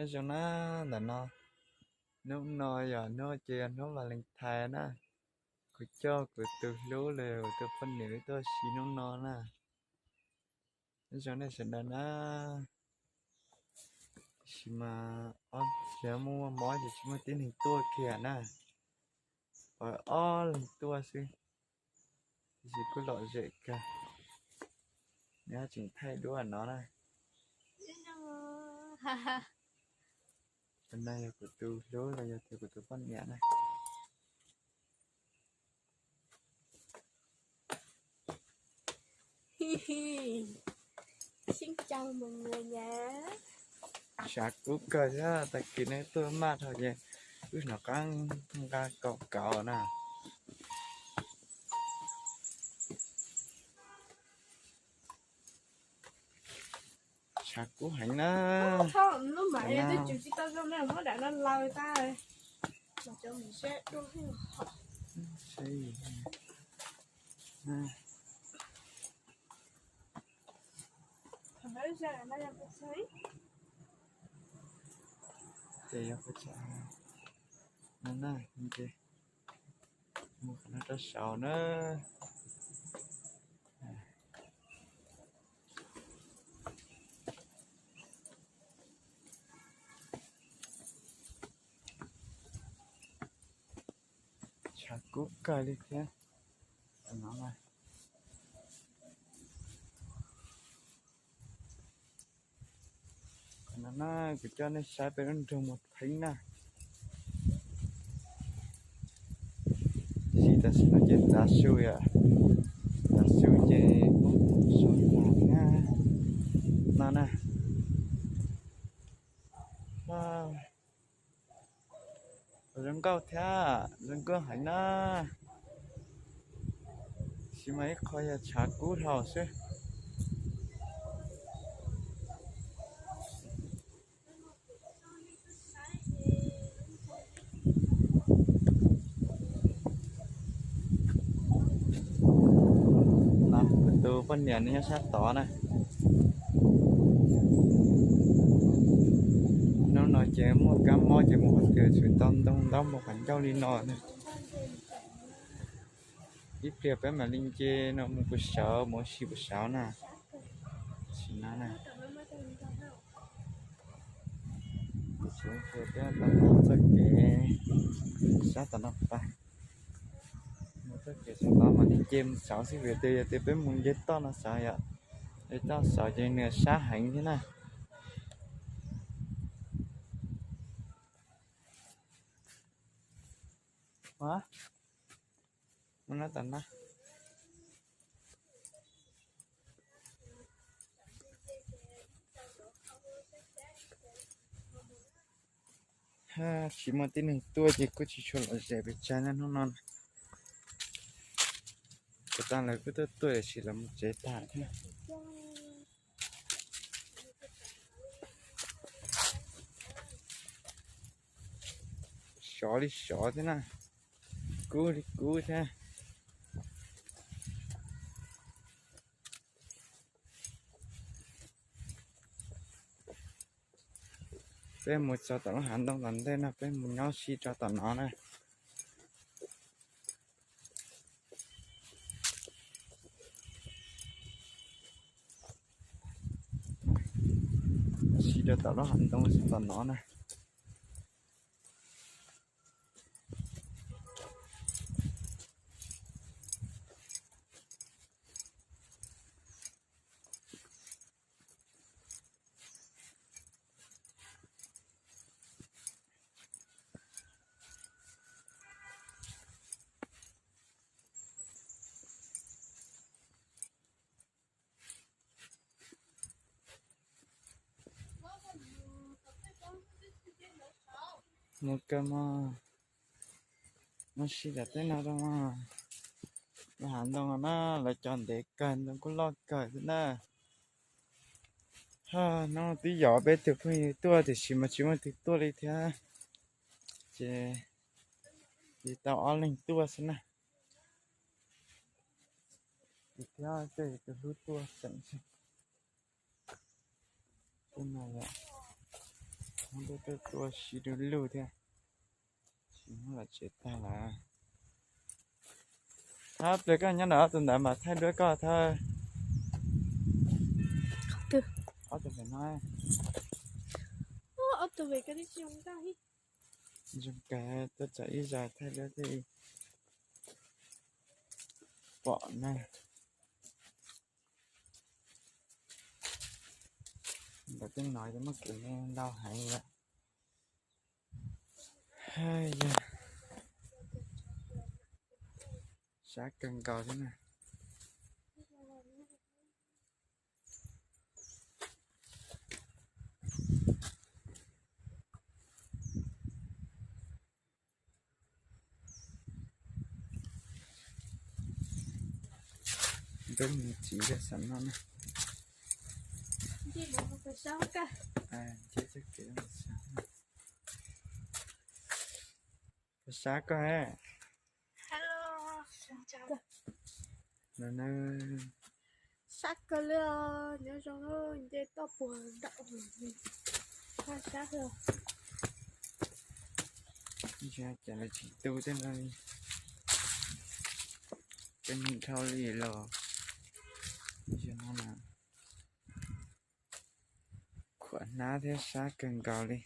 Nyob zoo na, ntawm no, hnub no yog hnub ces yog hnub Valentine na. Kuv coj kuv tus hlub los yog kuv tus poj niam wb tuaj ua si hnub no na. Nyob zoo nej sawv daws na. Tab sis mas ob txhia muaj mob ces tsis muaj tib neeg tuaj kiag na. Ob leeg tuaj xwb, tab sis kuj lom zem kawg. Nyob tseem thaij duab no na. Tus no yog kuv tus hlub los yog tias kuv tus poj niam na. Sib caug mus nyias nyias. Tshav kub kawg thiab, tag kis no tuaj maj dhau ces wb hnov qab nqa kaum kauv na. Tshav kub heev na. Ces yog ua cas no na, ces mus qhov no rau saud na. Tshav kub kawg li thiab. Qhov no na, kuv coj nej saib peb lub nroog Muas Theeb na. Tiam sis tam sim no ces tav su yom, tav su ces lub sub nag thiab no na. Zoo nkauj thiab, zoo nkauj heev na. Tab sis mas ib qho yog tshav kub dhau xwb. Kuv tus poj niam nws nyob sab tod na. Hnub no ces muaj kab mob ces mus qhov twg tshwm tau ntoo ntaub mus qhov ncauj li no na. Ib pliag peb mam li nce no mus puag saud, mus ua si puag saud na. Tam sim no na, peb tau mus txoj kev sab tom no pas, mus txoj kev sab tod mam li nce mus saud xwb vim tias yog tias peb mus nce toj no saud yom, nce toj saud ces nws sab heev thiab na. Ua, mus no tom no. Tsis muaj tib neeg tuaj ces kuj tsis tshua lom zem pes tsawg na hnub no. Puas tas lawv kuj tuaj tuaj tiam sis lawv mus tsev tag thiab. Sov li sov thiab na, kub li kub thiab. Peb mus txog tom lub hav ntoo tom ntej no, peb mus nyob si rau tom no na. Si rau tom lub hav ntoo tom no na. Mus kawg mog, mus si tom tej no rau mog. Lub hav ntoo na lawv cov ntev kawg, ntoo kuj loj kawg thiab na. Hnub no twb yog peb tus phooj ywg tuaj tiam sis mas tsis muaj tus tuaj li thiab, ces tau ob leeg tuaj xwb na. Ces thiab tej tus hlub tuaj xeem xwb. Tej no yom, Muab duab tuaj tua siv du lug thiab. Siv muab los tsev tag lawm. Thawb, pliag koj nyob nram ob tug ntawd mas thaij duab koj thawb. Ob tug pem no. Zoo kawg, tuaj tsam ib zag thaij duab thiaj li pom na. Ntawm tej no muaj kev me ntau heev lawm. Yog sab kawg nkaus thiab na. Nrog mus txiv yog xav noj na. Puas sab koj? Sab kawg li os, nyob zoo nce toj puag nraum. Sab kawg. Cas lawv tsis tu tej no li, kawg dhau li los. Khuam hnab thiab sab kawg nkaus li.